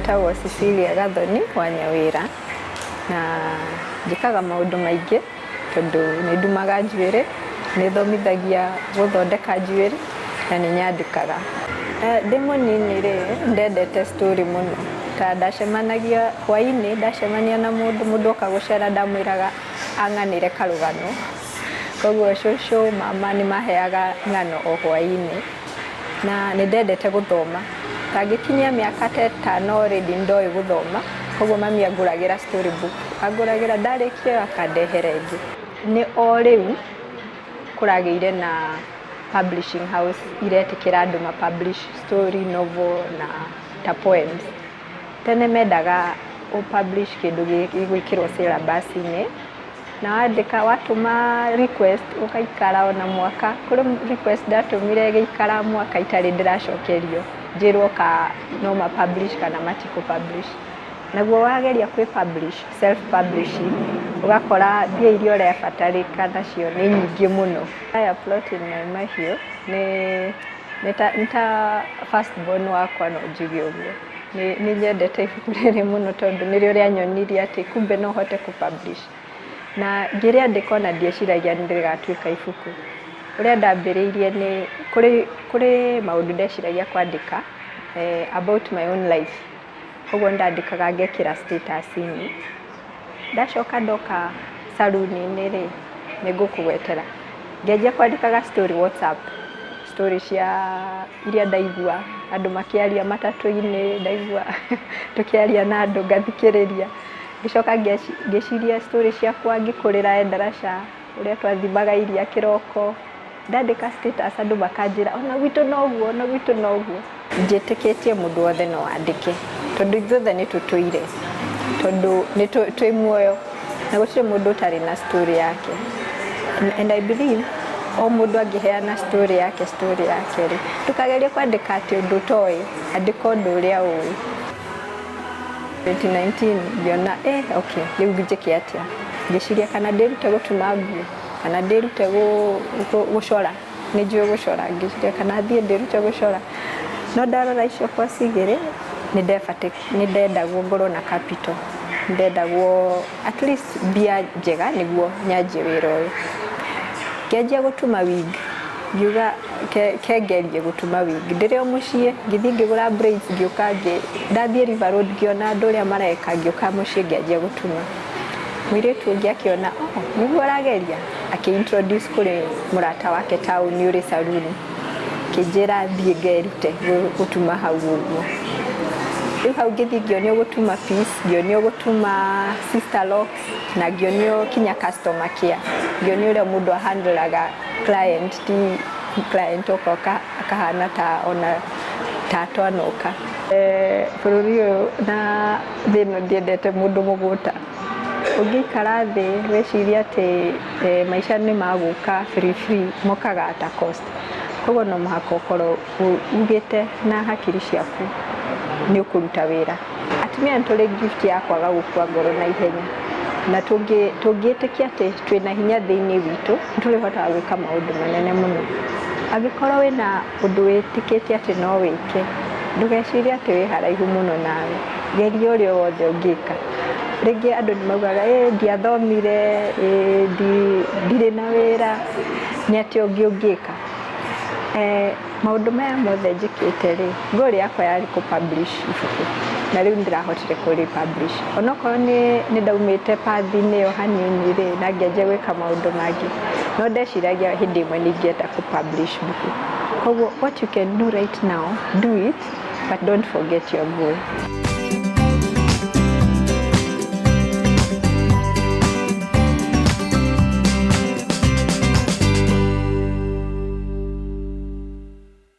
Njĩtagwo Cecilia Gathoni wa Nyawĩra na njĩkaga maũndũ maingĩ tondũ nĩ ndumaga njuĩrĩ, nĩ thomithagia gũthondeka njuĩrĩ na nĩ nyandĩkaga. Ndĩ mũnini rĩ, ndendete story mũno ta ndacemanagia hwainĩ ndacemania na mũndũ, mũndũ oka gũcera ndamwĩraga ang'anĩre karũgano. Koguo cũcũ, mama nĩ maheaga ng'ano o hwainĩ. Na nĩ ndendete gũthoma. Ta ngĩkinyia mĩaka ta ĩtano already nĩ ndoĩ gũthoma, koguo mami angũragĩra story book. Angũragĩra ndarĩkia ĩyo akandehera ĩngĩ. Nĩ o rĩu kũragĩire na publishing house iretĩkĩra andũ ma publish story, novel na ta poems. Tene mendaga ũ publish kĩndũ gĩgwĩkĩrwo syllabus -inĩ. Na wandĩka watũma request ũgaikara ona mwaka. Kũrĩ request ndatũmire ĩgĩikara mwaka itarĩ ndĩracokerio njĩrwo ka no ma publish kana matikũ publish. Naguo wageria kwĩ publish, self publishing, ũgakora mbia iria ũrabatarĩka nacio nĩ nyingĩ mũno. Buy a Plot in Mai Mahiũ nĩ ta first born wakwa no njuge ũguo. Nĩ nyendete ibuku rĩrĩ mũno tondũ nĩrĩo rĩanyonirie atĩ kumbe no hote kũ publish. Na ngĩrĩandĩka ona ndieciragia nĩ rĩgatuĩka ibuku. Ũrĩa ndambĩrĩirie nĩ kũrĩ maũndũ ndeciragia kwandĩka about my own life. Koguo nĩ ndandĩkaga ngekĩra status -inĩ. Ndacoka ndoka caruni-inĩ rĩ, nĩ ngũkũgwetera. Ngĩanjia kwandĩkaga story WhatsApp, story cia iria ndaigua andũ makĩaria matatũ-inĩ, ndaigua tũkĩaria na andũ ngathikĩrĩria. Ngĩcoka ngĩciria story ciakwa ngĩkũrĩra Endarasha, ũrĩa twathimaga iria kĩroko. Ndandĩka status andũ makanjĩra ona gwitũ noguo, ona gwitũ noguo. Njĩtĩkĩtie mũndũ wothe no andĩke tondũ ithuothe nĩ tũtũire, tondũ nĩ twĩ muoyo na gũtirĩ mũndũ ũtarĩ na story yake. And I believe o mũndũ angĩheana story yake rĩ, ndũkagerie kwandĩka atĩ ũndũ ũtoĩ, andĩka ũndũ ũrĩa ũĩ. 2019 ngĩona okay, rĩu njĩke atĩa? Ngĩciria kana ndĩrute gũtuma nguo, kana ndĩrute gũcora, nĩ njũĩ gũcora, ngĩciria kana thiĩ ndĩrute gũcora. No ndarora icio course igĩrĩ, nĩ ndendagwo ngorwo na capital, nĩ ndendagwo at least mbia njega nĩguo nyanjie wĩra ũyũ. Ngĩanjia gũtuma wig, ngiuga ke ngerie gũtuma wig. Ndĩrĩ o mũciĩ, ngĩthiĩ ngĩgũra braids ngĩũka ndathiĩ River Road ngĩona andũ ũrĩa mareka, ngĩũka mũciĩ ngĩanjia gũtuma. Mũirĩtu ũngĩ akĩona, oh, nĩguo ũrageria, akĩ introduce kũrĩ mũrata wake taũni ũrĩ caruni, akĩnjĩra thiĩ ngerute gũtuma hau ũguo. Rĩu hau ngĩthiĩ ngĩonio gũtuma piece, ngĩonio gũtuma sister locks na ngĩonio kinya customer care. Ngĩonio ũrĩa mũndũ a-handle-aga client, ti client oka akahana ta ona ta atanoka. Bũrũri ũyũ na thĩ ĩno ndiendete mũndũ mũgũta. Ũngĩikara thĩ wĩcirie atĩ maica nĩ magũka free free, mokaga at a cost. Koguo no mũhaka ũkorwo ugĩte na hakiri ciaku nĩ ũkũruta wĩra. Atumia nĩ tũrĩ gift ya kwaga gũkua ngoro na ihenya. Na tũngĩtĩkia atĩ twĩna hinya thĩinĩ witũ, nĩ tũrĩhotaga gwĩka maũndũ manene mũno. Angĩkorwo wĩna ũndũ wĩtĩkĩtie atĩ no wĩke, ndũgecirie atĩ wĩ haraihu mũno nawe, geria ũrĩa wothe ũngĩka. Rĩngĩ andũ nĩ maugaga ĩ ndiathomire, ĩ ndirĩ na wĩra, nĩ atĩa ũngĩ ũngĩka? Maũndũ maya mothe njĩkĩte rĩ, goal yakwa yarĩ kũ publish ibuku na rĩu nĩ ndĩrahotire kũrĩ publish. Onokorwo nĩ ndaumĩte path-inĩ ĩyo hanini rĩ, na ngĩanjia gwĩka maũndũ mangĩ, no ndeciragia hĩndĩ ĩmwe nĩ ingĩenda kũ publish mbuku. Koguo what you can do right now, do it, but don't forget your goal.